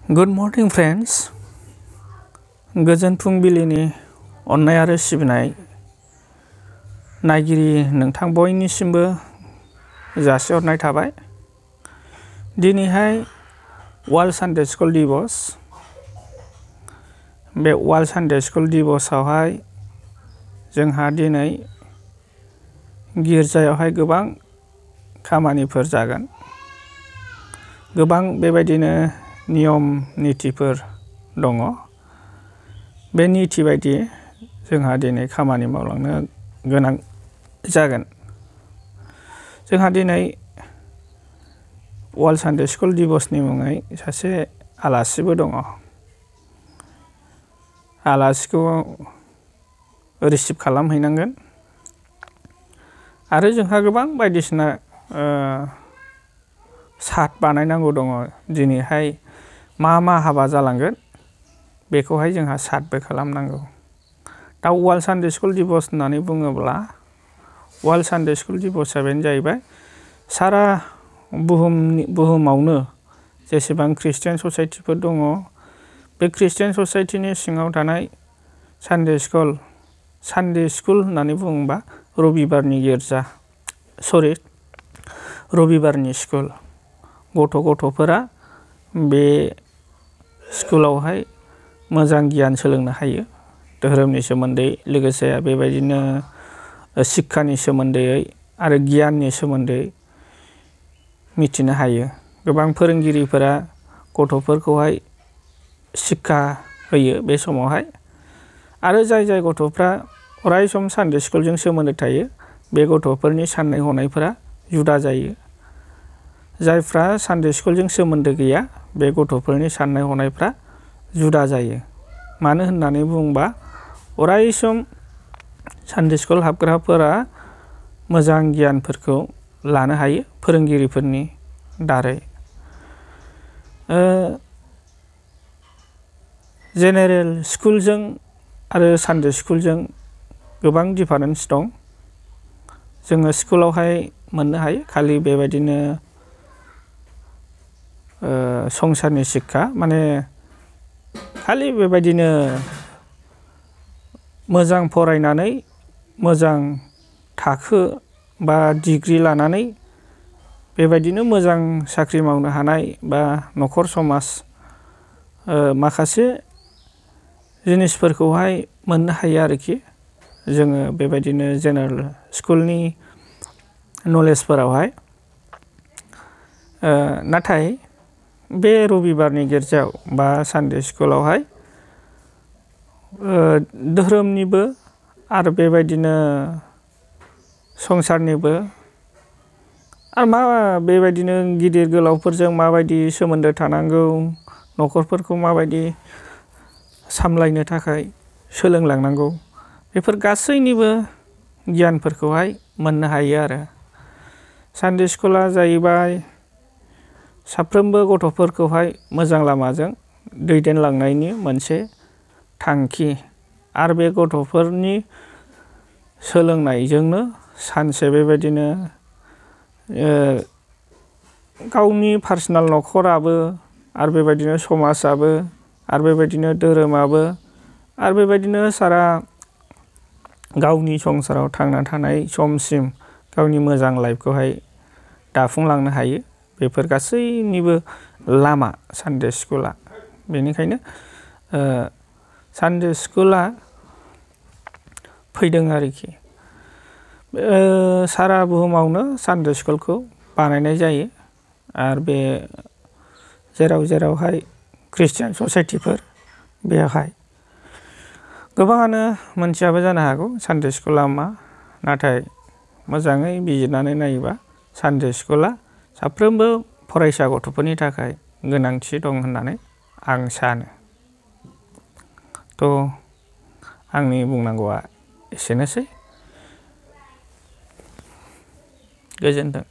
Good morning friends. गोजोन फुंबिलिनि अननाय आरो सिबिनाय नायगिरि नोंथां बयनिसिमबो जासिहरनाय थाबाय। दिनैहाय वर्ल्ड सानडे स्कुल दिवस। बे वर्ल्ड सानडे स्कुल दिवसआवहाय जोंहा दिनै गिर्जायावहाय गोबां खामानिफोर जागोन। गोबां बेबायदिनो नियम नितिफोर दङ। बे निति बायदि जोंहा दिनै खामानि मावलांनो गोनां जागोन। जोंहा दिनै वर्ल्ड सानडे स्कुल दिवसनि मुङै सासे आलासिबो दङ। आलासिखौ रिसिभ खालामहैनांगोन। आरो जोंहा गोबां बायदिसिना सात बानायनांगौ दङ। दिनैहाय मा हाबा जालांगोन बेखौहाय जोंहा सातबो खालामनांगौ। दा वर्ल्ड सानडे स्कुल दिवस होननानै बुङोब्ला वर्ल्ड सानडे स्कुल दिवसआ बेनो जाहैबाय सारा बुहुमावनो जेसेबां खृष्टियान ससाइटिफोर दङ बे खृष्टियान ससाइटिनि सिङाव थानाय सानडे स्कुल होननानै बुङोबा रबिबारनि स्कुल गथ'फोरा बे स्कुलावहाय मोजां गियान सोलोंनो हायो। धोरोमनि सोमोन्दै लोगोसे बेबायदिनो शिक्षानि सोमोन्दै आरो गियाननि सोमोन्दै मिथिनो हायो। गोबां फोरोंगिरिफोरा गथ'फोरखौहाय शिक्षा होयो बे समावहाय। आरो जाय गथ'फ्रा अराय सम सानडे स्कुलजों सोमोन्दो थायो बे गथ'फोरनि साननाय हनायफोरा जुदा जायो। जायफ्रा सानडे स्कुलजों सोमोन्दो गैया बे गथ'फोरनि साननाय हनायफ्रा जुदा जायो। मानो होननानै बुङोबा अराय सम सानडे स्कुल हाबग्राफोरा मोजां गियानफोरखौ लानो हायो फोरोंगिरिफोरनि दारै। जेनेरेल स्कुलजों आरो सानडे स्कुलजों गोबां डिफारेन्स दं। जोङो स्कुलावहाय मोननो हायो खालि बेबायदिनो संसारनि शिक्षा माने खालि बेबायदिनो मोजां फरायनानै मोजां थाखो बा डिग्रि लानानै बेबायदिनो मोजां साख्रि मावनो हानाय बा न'खर समाज माखासे जिनिसफोरखौहाय मोननो हायो आरोखि। जोङो बेबायदिनो जेनेरेल स्कुलनि नलेजफोरावहाय। नाथाय बे रबिबारनि गिर्जायाव बा सानडे स्कुलावहाय धोरोमनिबो आरो बेबायदिनो संसारनिबो आरो बेबायदिनो गिदिर गोलावफोरजों माबायदि सोमोन्दो थानांगौ न'खरफोरखौ माबायदि सामलायनो थाखाय सोलोंलांनांगौ बेफोर गासैनिबो गियानफोरखौहाय मोननो हायो आरो। सानडे स्कुला जाहैबाय साफ्रोमबो गथ'फोरखौहाय मोजां लामाजों दैदेनलांनायनि मोनसे थांखि। आरो बे गथ'फोरनि सोलोंनायजोंनो सानसे बेबायदिनो गावनि पार्सनेल न'खराबो आरो बेबायदिनो समाजाबो आरो बेबायदिनो धोरोमाबो आरो बेबायदिनो सारा गावनि संसाराव थांना थानाय समसिम गावनि मोजां लाइफखौहाय दाफुंलांनो हायो। बेफोर गासैनिबो लामा सानडे स्कुला। बेनिखायनो सानडे स्कुला फैदों आरोखि। सारा बुहुमावनो सानडे स्कुलखौ बानायनाय जायो। आरो बे जेरावहाय खृष्टियान ससाइटिफोर बेवहाय गोबाङानो मोनथियाबो जानो हागौ सानडे स्कुला मा। नाथाय मोजाङै बिजिरनानै नायोबा सानडे स्कुला साफ्रोमबो फरायसा गथ'फोरनि थाखाय गोनांथि दं होननानै आं सानो। आंनि बुंनांगौआ एसेनोसै। गोजोन्थों।